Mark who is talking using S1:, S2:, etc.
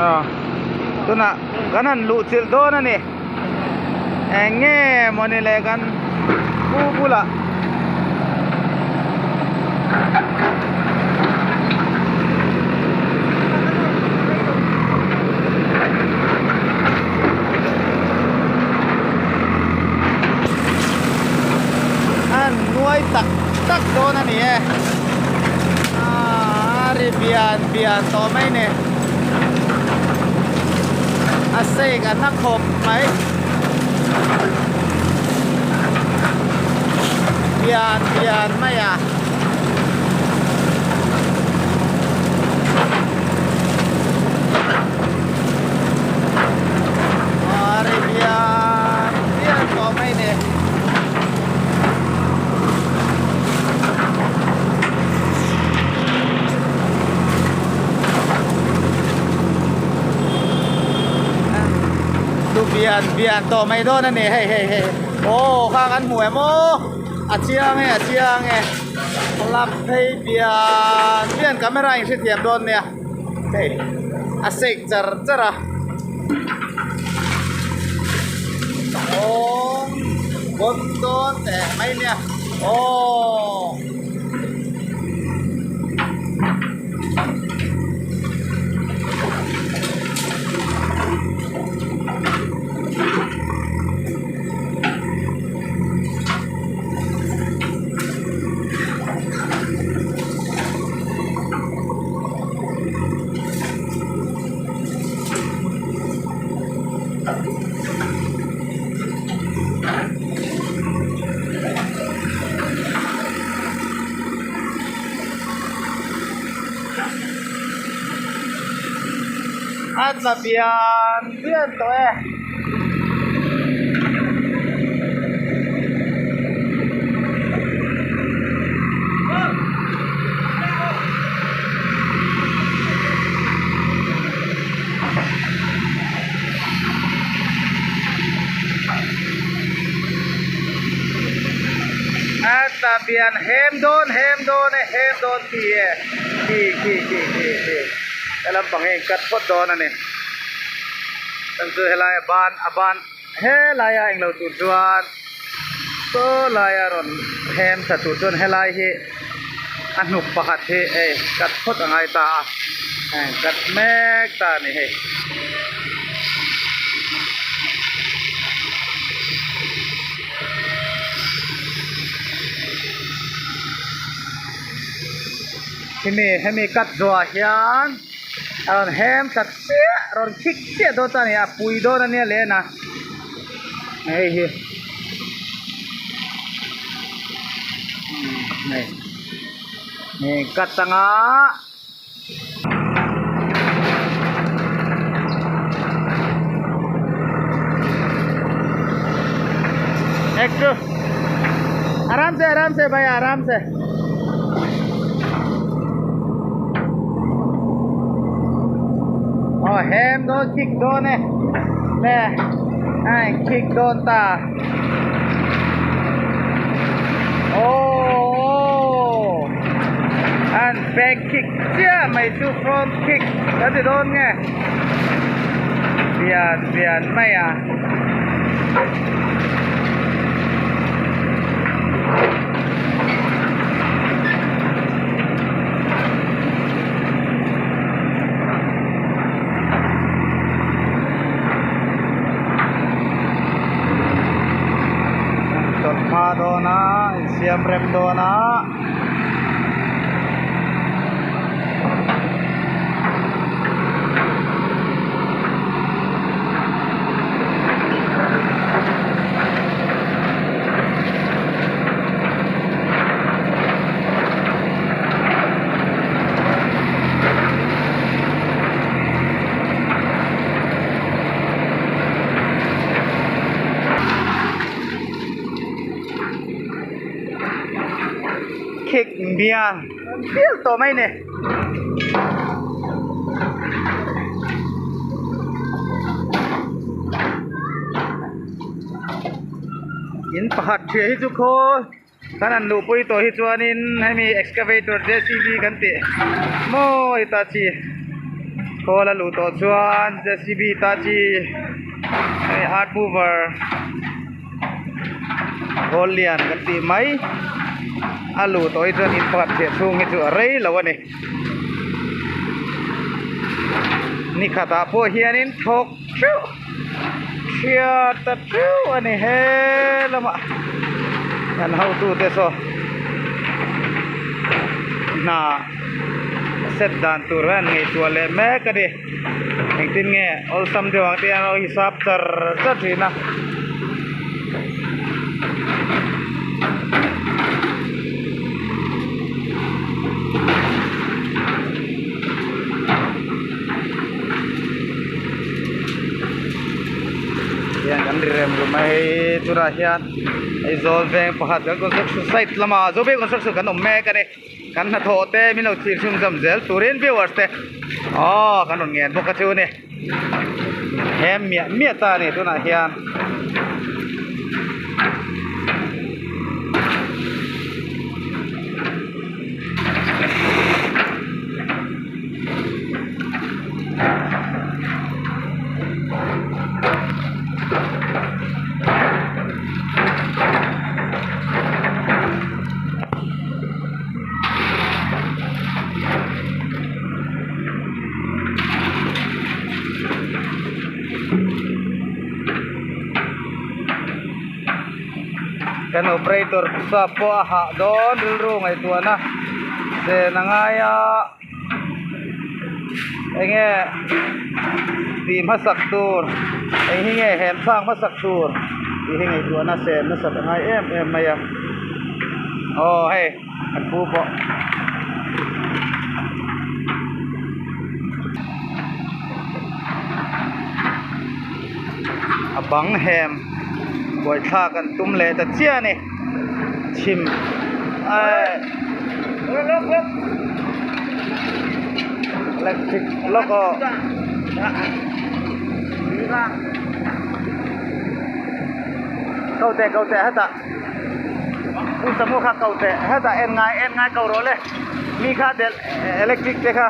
S1: Aw tunah kan han luh chilh dawn a ni eng nge mawni le kan pu bulah an nuai tak tak dawn a ni e aaa a ri bian bian tawh mai ni a sek a na khawp mai bian bian mai a. Arabian bian tawh mai ni. Chu bian bian tawh mai dawn a ni hei hei hei aw kha kan hmu em aw a chiang e a chiang e lap phei bian bian camera in hrethiam dawn nia hei a shake char char a awm bawn dawn teh mai nia aww. A tla bian bian tawh e. A tla bian hem dawn hem dawn e hem dawn khi e khi khi khi khi khi he lampang hi a incut phawt dawn a ni chuan chu helai a ban a ban helai a englo tur chuan saw laia rawn hem thla tur chuan helai hi a hnuk pakhat hi hei cut phawt a ngai ta a heng cut mek ta a ni hei. Hemi hemi cut zawhah hian a rawn hem thla chiah rawn khik chiah dawn ta a ni a pui dawn a nia lehna hei hi hei hei cut anga. एक आराम से आराम से भाई आराम से oh hem dawn kick dawn e le ai kick dawn ta oh oh an back kick chiah mai chu front kick ka ti dawn nge bian bian mai a. Chawlh hma dawn a insiam rem dawn a. Khik bial bial tawh mai ni. In pakhat ṭhiah hi chu khaw kan han luhpui tawh hi chuanin hemi excavator J C B kan tih mawi ta chi. Khawl a luh tawh chuan JCB Hitachi hei earth mover khawl lian kan tih mai a luh tawh hi chuan in pakhat chhiah chhung hi chu a rei lo a ni. Ni khatah pawh hianin thawk theuh chhiat ta theuh a ni he lamah kan hotute saw hna set dan tur hian ngaihtuah leh mek a ni engtin nge awlsam deuh ang te hian an lo hisap char char thin a. Hian kan ri rem rum a hei tunah hian Aizawl veng pakhat kan construction site lamah Zobeng construction kan awm mek a ni kan hnathawh te min lo thlir chhunzawm zel turin viewers te aw kan rawn ngen bawk a chu ni hem miah miah ta a ni tunah hian. Kan operator sap pawh a hah dawn rilru ngaihtuahna chen a ngai a enge tih hmasak tur eng hi nge hem thlak hmasak tur tih hi ngaihtuahna chen nasat a ngai em em mai a aw hei kan pu pawh. A bang hem buaithlak an tum leh ta chiah a ni chhim electric lawk aw ko teh ko teh hetah u samu kha ko teh hetah en ngai en ngai ko rawh le mi kha delh electric te kha.